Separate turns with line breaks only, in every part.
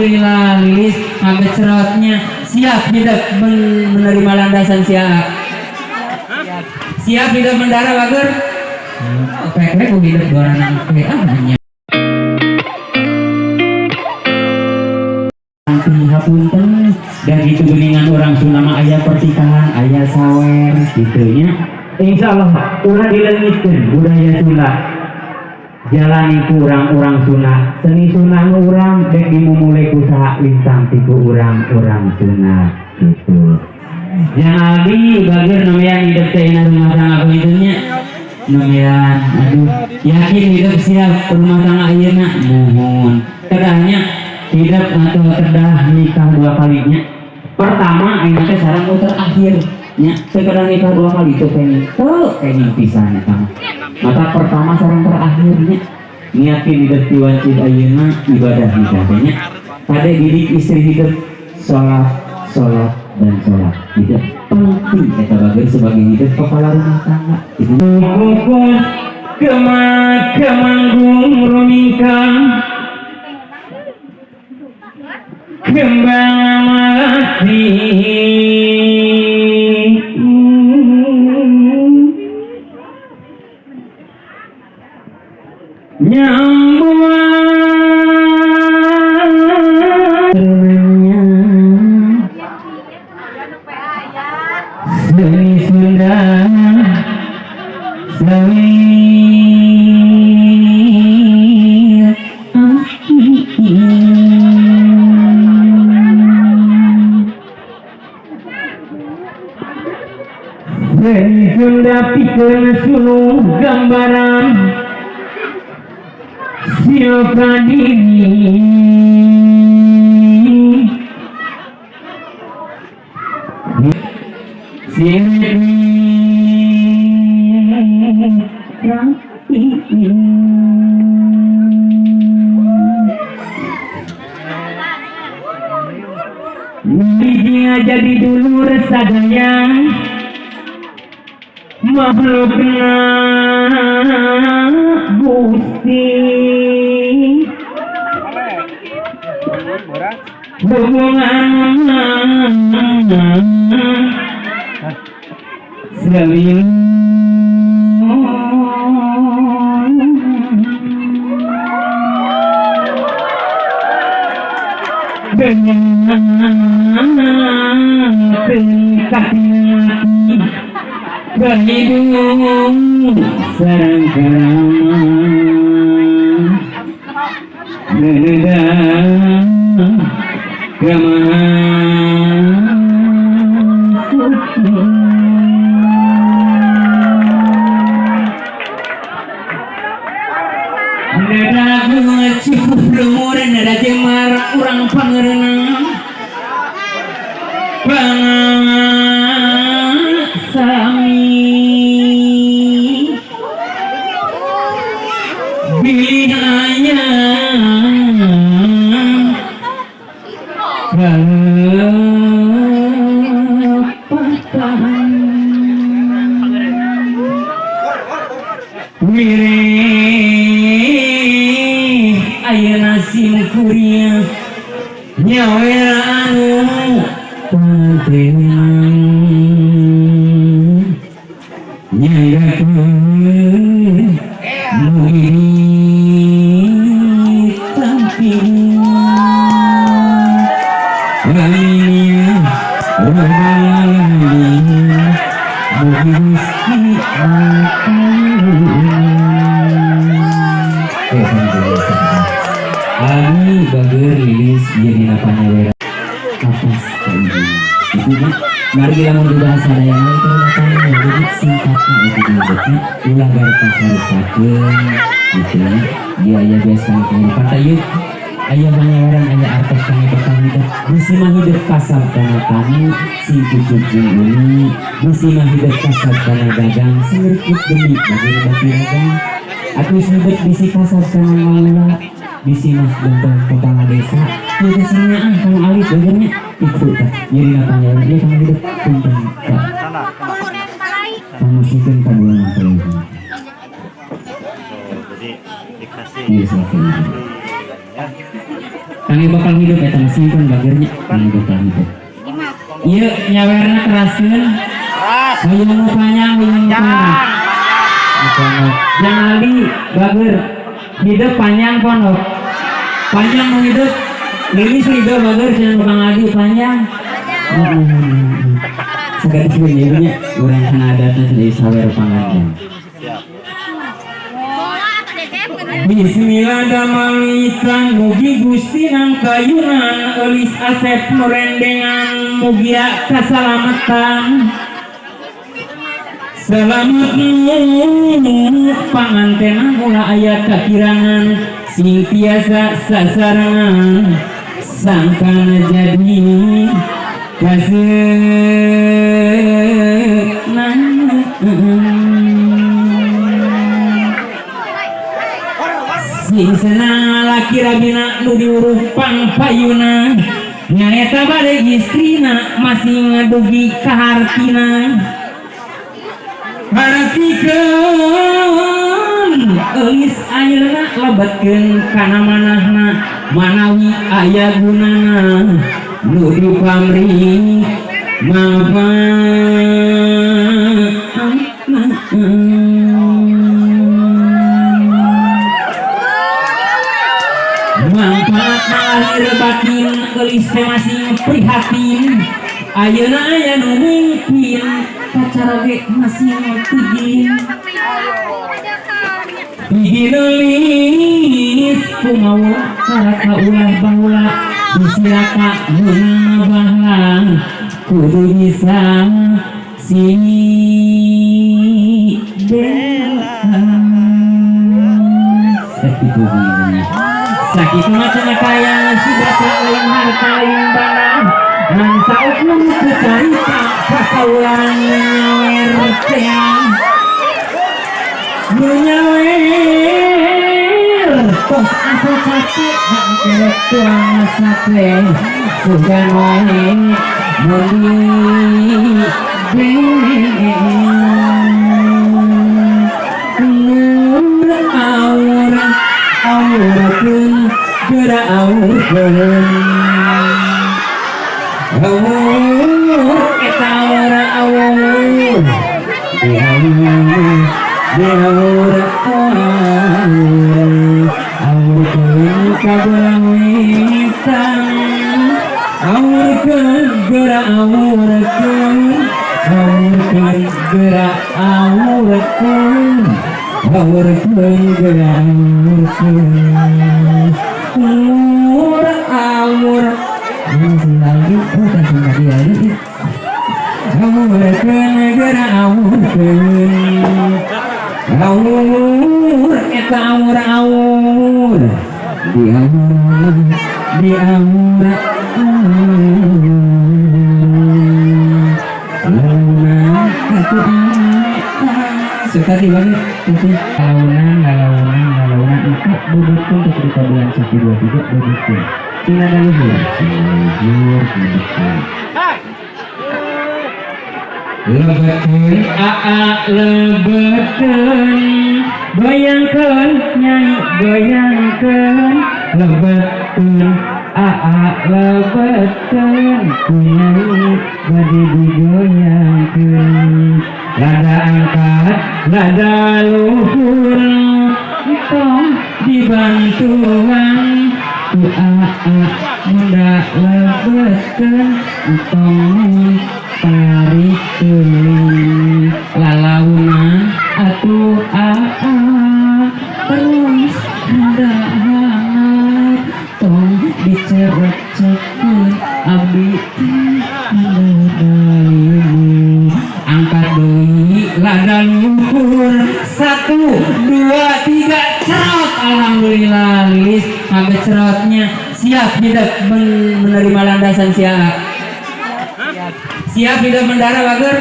Alhamdulillah, Lilis ngagecerotnya siap hidup menerima landasan siap. Siap hidup mendara, bager. Pek pek hidup dua anak ah nya. Hapunten, dan itu geningan orang Sunda mah aya pertikahan, aya sawer gitu nya. Insya Allah ulah dileungitkeun budaya Sunda. Jalani ku urang-urang Sunda, seni Sunda nu urang dek dimumule ku saha, lintang ti ku urang-urang Sunda gitu. Yang Aldi bager nemean hidup teh rumah tangga pengitunya nemean, aduh, yakin hidup siap rumah tangga ayeuna? Mohon kedahnya hidup atau kedah nikah dua kalinya, pertama ayeuna teh sareng nu terakhir nya. Sekedar nikah dua kali itu kenging teu kenging pisan eta mah. Maka pertama sareng terakhirnya niatin hidup di wajib ayeuna ibadah nikah teh nya. Kade didik istri hidup sholat, sholat, dan sholat, hidup penting eta bagian sebagai hidup kepala rumah tangga itu. Kukus kemak kemanggung rumingkang kembang melati. Nyambuan seni Sunda sawir. Seni Sunda pikeun suluh gambaran siapa diri. Sini. Dia jadi dulur sadaya makhlukna Gusti hubungan Sewil. Hidung sarang karama Neda kemasuki. Neda cukup lumur neda jemar urang pangerenang pangasami bilih aya kalepatan wireh ayeuna sim kuring nyawer anu pangantenang nyanggakeun mugi ditampi. Amin ya rabbal alamin, mugi Gusti. Abi bager Lilis ieu dina panyawera atas keizinan itu nya. Mari lamun dibahas sadayana itu datang jadi singkatna itu disebutnya ulah garita sarupakeun gitu nya. Dia aya biasa kehidupan teh ieu aya panyaweran, aya artos kangge bekal hidup. Bisi mah hidup kasab kana tani sing cucuk jeung uni, bisi mah hidup kasab kana dagang sing rikut demi bagi bagi dagang, atuh hidup bisi kasab kana ngawula, bisi mah janten kepala desa ieu teh sing nyaah kang alit bagernya itu tah. Ieu dina panyaweran ieu kang hidup punten ka pamusikeun kadua mempelai.
Oh, jadi dikasih
Iya, silakan.
Ya.
Kangge bakal hidup eta mah, simpen bagernya kangge bakal hidup. Ieu nyawerna keraskeun. Hoyong nu panjang, hoyong nu panjang. Pondok. Jangan aldi bager. Hidup panjang pondok. Panjang nu hidup. Lilis ridho bager cenah nu Kang Adi panjang. Segadis gue nya urang kana adatna cenah sawer panganten. Bismillah damalitan, mugi Gusti nangkayunan Eulis Asep nu rendengan, mugia kasalamatan. Selamat nu pangantenan, ulah aya kakirangan, sing tiasa sasarengan sangkana jadi kasenangan. Sing senang laki rabina nu diuruh pang payuna, nyaeta bade istrina masih ngadugi ka hartina. Hartikeun eulis ayeuna, lebetkeun kana manahna, manawi aya gunana nu dipamri manfaatna. Manfaat lahir batin, eulis teh masing prihatin. Ayeuna aya nu mungkin kacaroge masing tigin tigin. Eulis kumawa karaka ulah baheula disilaka meunang bahla, kudu bisa si bela. Sakitu sebenarnya, sakitu mah cenah kaya si baca lain harta lain banda, ngan saukur ku carita kakaulan nyawer teh nu nyawer tos asa capek hangke tuang sate sugan wae mun di nur aur aurkeun geura aurkeun awur eta aur awur di awur di awur awur aurkeun kabelang wetan aurkeun geura aurkeun aurkeun geura aurkeun aurkeun geura aurkeun awur awur masih lagi, oh kasih tadi lagi aurkeun geura aurkeun awur eta awur awur di awur di awur awur launan atuh suka di banget itu launan lalaunan lalaunan empat bebetkeun ke cerita bulan 1 2 3 bebetkeun cina luhur cina luhur bebetkeun lebetkeun aa lebetkeun goyangkeun nyai goyangkeun lebetkeun aa lebetkeun ku nyai bade digoyangkeun lada angkat lada luhur tong dibantuan ku aa munda lebetkeun tong tarik teuing lalaunan atuh aa terus rada hangat tong dicerek-cekeun abdi teh dalimu angkat deui lada luhur 1 2 3 cerot. Alhamdulillah Lilis ngagecerotnya. Siap tidak menerima landasan siap? Siap tidak mendara bager?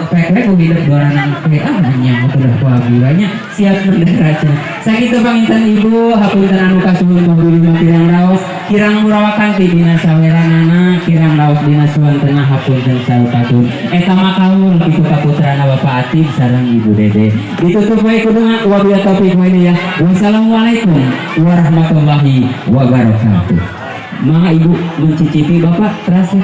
Pek ku hidup dua anak teh, ah, nya udah ku abdi banyak siap mendarat. Sakitu panginten, Ibu, hapunten anu kasuhun, mah kirang raos, kirang murawakan ti dina saweranana, kirang raos dina suantena, hapunten saupatun. Eta mah kaul kitu ka putrana Bapak Atib sareng Ibu Dede. Ditutup wae ku doa, wabillahi taufik wal hidayah, wassalamualaikum warahmatullahi wabarakatuh. Mangga, Ibu, mencicipi. Bapak terasa.